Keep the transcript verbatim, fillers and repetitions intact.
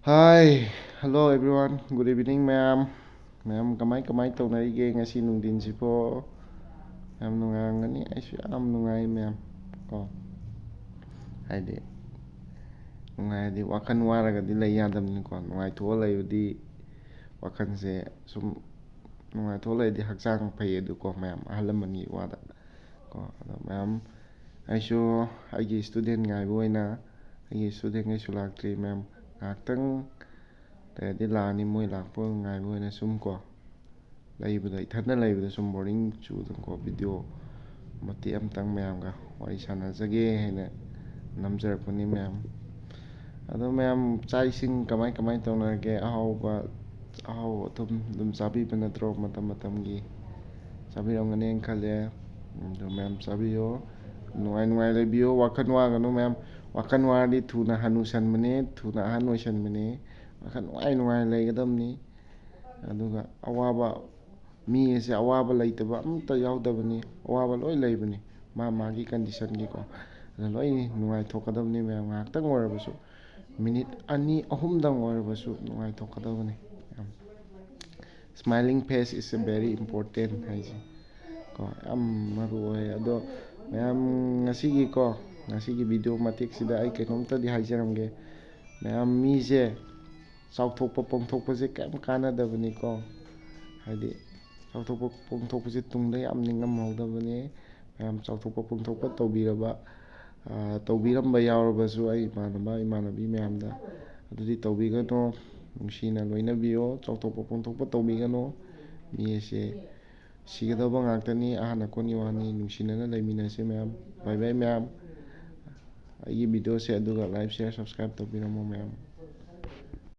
Hi, hello everyone, good evening ꯃꯌꯥꯝ꯫ ꯃꯌꯥꯝ ꯀꯃꯥꯏ ꯀꯃꯥꯏ ꯇꯧꯅꯔꯤꯒꯦ ꯉꯁꯤ ꯅꯨꯡꯊꯤꯟꯁꯤꯕꯣ? ꯌꯥꯝ ꯅꯨꯡꯉꯥꯏꯔꯝꯒꯅꯤ, ꯑꯩꯁꯨ ꯌꯥꯝ ꯅꯨꯡꯉꯥꯏ ꯃꯌꯥꯝ꯫ ꯀꯣ, ꯍꯥꯏꯗꯤ ꯅꯨꯡꯉꯥꯏꯔꯗꯤ, ꯋꯥꯈꯜ ꯋꯥꯔꯒꯗꯤ ꯂꯩ ꯌꯥꯗꯕꯅꯤꯀꯣ꯫ ꯅꯨꯡꯉꯥꯏꯊꯣꯛꯑ ꯂꯩꯕꯗꯤ ꯋꯥꯈꯜꯁꯦ ꯁꯨꯝ ꯅꯨꯡꯉꯥꯏꯊꯣꯛꯑ ꯂꯩꯔꯗꯤ ꯍꯛꯆꯥꯡ ꯐꯩ ꯑꯗꯨꯀꯣ ꯃꯌꯥꯝ, ꯑꯍꯜ ꯂꯃꯟꯒꯤ ꯋꯥꯗ꯫ ꯀꯣ, ꯑꯗꯣ ꯃꯌꯥꯝ, ꯑꯩꯁꯨ ꯑꯩꯒꯤ student ꯉꯥꯏꯕ ꯑꯣꯏꯅ, ꯑꯩꯒꯤ studentꯈꯩꯁꯨ ꯂꯥꯛꯇ꯭ꯔꯤ ꯃꯌꯥꯝ, ꯉꯥꯏꯍꯥꯛꯇꯪ ꯂꯩꯔꯗꯤ ꯂꯥꯛꯑꯅꯤ꯫ ꯃꯣꯏ ꯂꯥꯛꯄ ꯉꯥꯏꯕ ꯑꯣꯏꯅ ꯁꯨꯝ ꯀꯣ, ꯂꯩꯕꯗ, ꯏꯊꯟꯗ ꯂꯩꯕꯗ ꯁꯨꯝ boring ꯆꯨꯗꯅꯀꯣ, video ꯃꯇꯦꯛ ꯑꯃꯇꯪ ꯃꯌꯥꯝꯒ ꯋꯥꯔꯤ ꯁꯥꯟꯅꯖꯒꯦ ꯍꯥꯏꯅ ꯅꯝꯖꯔꯛꯄꯅꯤ ꯃꯌꯥꯝ꯫ ꯑꯗꯣ ꯃꯌꯥꯝ, ꯆꯥꯛ ꯏꯁꯤꯡ ꯀꯃꯥꯏ ꯀꯃꯥꯏ ꯇꯧꯅꯔꯒꯦ? ꯑꯍꯥꯎꯕ, ꯑꯍꯥꯎ ꯑꯊꯨꯝ ꯑꯗꯨꯝ ꯆꯥꯕꯤꯕ ꯅꯠꯇ꯭ꯔꯣ ꯃꯇꯝ ꯃꯇꯝꯒꯤ? ꯆꯥꯕꯤꯔꯝꯒꯅꯦꯅ ꯈꯜꯂꯦ꯫ ꯑꯗꯣ ꯃꯌꯥꯝ ꯆꯥꯕꯤꯌꯣ, ꯅꯨꯡꯉꯥꯏ ꯅꯨꯡꯉꯥꯏ ꯂꯩꯕꯤꯌꯣ, ꯋꯥꯈꯜ ꯋꯥꯒꯅꯨ ꯃꯌꯥꯝ꯫ ꯋꯥꯈꯜ ꯋꯥꯔꯗꯤ ꯊꯨꯅ ꯍꯅꯨꯁꯟꯕꯅꯦ, ꯊꯨꯅ ꯑꯍꯟ ꯑꯣꯏꯁꯟꯕꯅꯦ꯫ ꯋꯥꯈꯜ ꯅꯨꯡꯉꯥꯏ ꯅꯨꯡꯉꯥꯏ ꯂꯩꯒꯗꯕꯅꯤ꯫ ꯑꯗꯨꯒ ꯑꯋꯥꯕ, ꯃꯤ ꯑꯁꯦ ꯑꯋꯥꯕ ꯂꯩꯇꯕ ꯑꯝꯇ ꯌꯥꯎꯗꯕꯅꯤ, ꯑꯋꯥꯕ ꯂꯣꯏ ꯂꯩꯕꯅꯤ ꯃꯥ ꯃꯥꯒꯤ conditionꯒꯤꯀꯣ꯫ ꯑꯗꯨ ꯂꯣꯏ ꯅꯨꯡꯉꯥꯏꯊꯣꯛꯀꯗꯕꯅꯤ ꯃꯌꯥꯝ, ꯉꯥꯏꯍꯥꯛꯇꯪ ꯑꯣꯏꯔꯕꯁꯨ, minute ꯑꯅꯤ ꯑꯍꯨꯝꯗꯪ ꯑꯣꯏꯔꯕꯁꯨ ꯅꯨꯡꯉꯥꯏꯊꯣꯛꯀꯗꯕꯅꯤ ꯃꯌꯥꯝ꯫ Smiling face is a very important ꯍꯥꯏꯁꯦ ꯀꯣ, ꯌꯥꯝ ꯃꯔꯨ ꯑꯣꯏ꯫ ꯑꯗꯣ ꯃꯌꯥꯝ, ꯉꯁꯤꯒꯤꯀꯣ, ꯉꯁꯤꯒꯤ video ꯃꯇꯦꯛꯁꯤꯗ ꯑꯩ ꯀꯩꯅꯣꯝꯇꯗꯤ ꯍꯥꯏꯖꯔꯝꯒꯦ꯫ ꯃꯌꯥꯝ, ꯃꯤꯁꯦ ꯆꯥꯎꯊꯣꯛꯄ ꯄꯣꯡꯊꯣꯛꯄꯁꯦ ꯀꯩꯝ ꯀꯥꯟꯅꯗꯕꯅꯤꯀꯣ꯫ ꯍꯥꯏꯗꯤ ꯆꯥꯎꯊꯣꯛꯄ ꯄꯣꯡꯊꯣꯛꯄꯁꯦ ꯇꯨꯡꯗ ꯌꯥꯝ ꯅꯤꯡꯉꯝꯍꯧꯗꯕꯅꯦ꯫ ꯃꯌꯥꯝ ꯆꯥꯎꯊꯣꯛꯄ ꯄꯣꯡꯊꯣꯛꯄ ꯇꯧꯕꯤꯔꯕ, ꯑ, ꯇꯧꯕꯤꯔꯝꯕ ꯌꯥꯎꯔꯕꯁꯨ, ꯑꯩ ꯏꯃꯥꯟꯅꯕ ꯏꯃꯥꯟꯅꯕꯤ ꯃꯌꯥꯝꯗ, ꯑꯗꯨꯗꯤ ꯇꯧꯕꯤꯒꯅꯣ꯫ ꯅꯨꯡꯁꯤꯅ ꯂꯣꯏꯅꯕꯤꯌꯣ꯫ ꯆꯥꯎꯊꯣꯛꯄ ꯄꯣꯡꯊꯣꯛꯄ ꯇꯧꯕꯤꯒꯅꯣ꯫ ꯃꯤ ꯑꯁꯦ ꯁꯤꯒꯗꯧꯕ ꯉꯥꯛꯇꯅꯤ꯫ ꯑꯍꯥꯟ ꯑꯀꯣꯟꯒꯤ ꯋꯥꯅꯤ꯫ ꯅꯨꯡꯁꯤꯅꯅ ꯂꯩꯃꯤꯟꯅꯁꯦ ꯃꯌꯥꯝ꯫ Bye bye ꯃꯌꯥꯝ꯫ ꯑꯩꯒꯤ videoꯁꯦ ꯑꯗꯨꯒ like, share, subscribe ꯇꯧꯕꯤꯔꯝꯃꯣ ꯃꯌꯥꯝ꯫